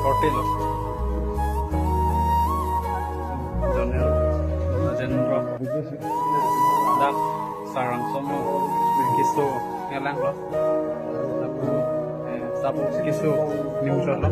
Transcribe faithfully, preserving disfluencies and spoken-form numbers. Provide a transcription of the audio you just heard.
Forty lo. Jonel, Rajendra, dak Sarang Somo, Kiso, Ngelang lo. Tapu, eh, Tapu Kiso, Nimsot lo.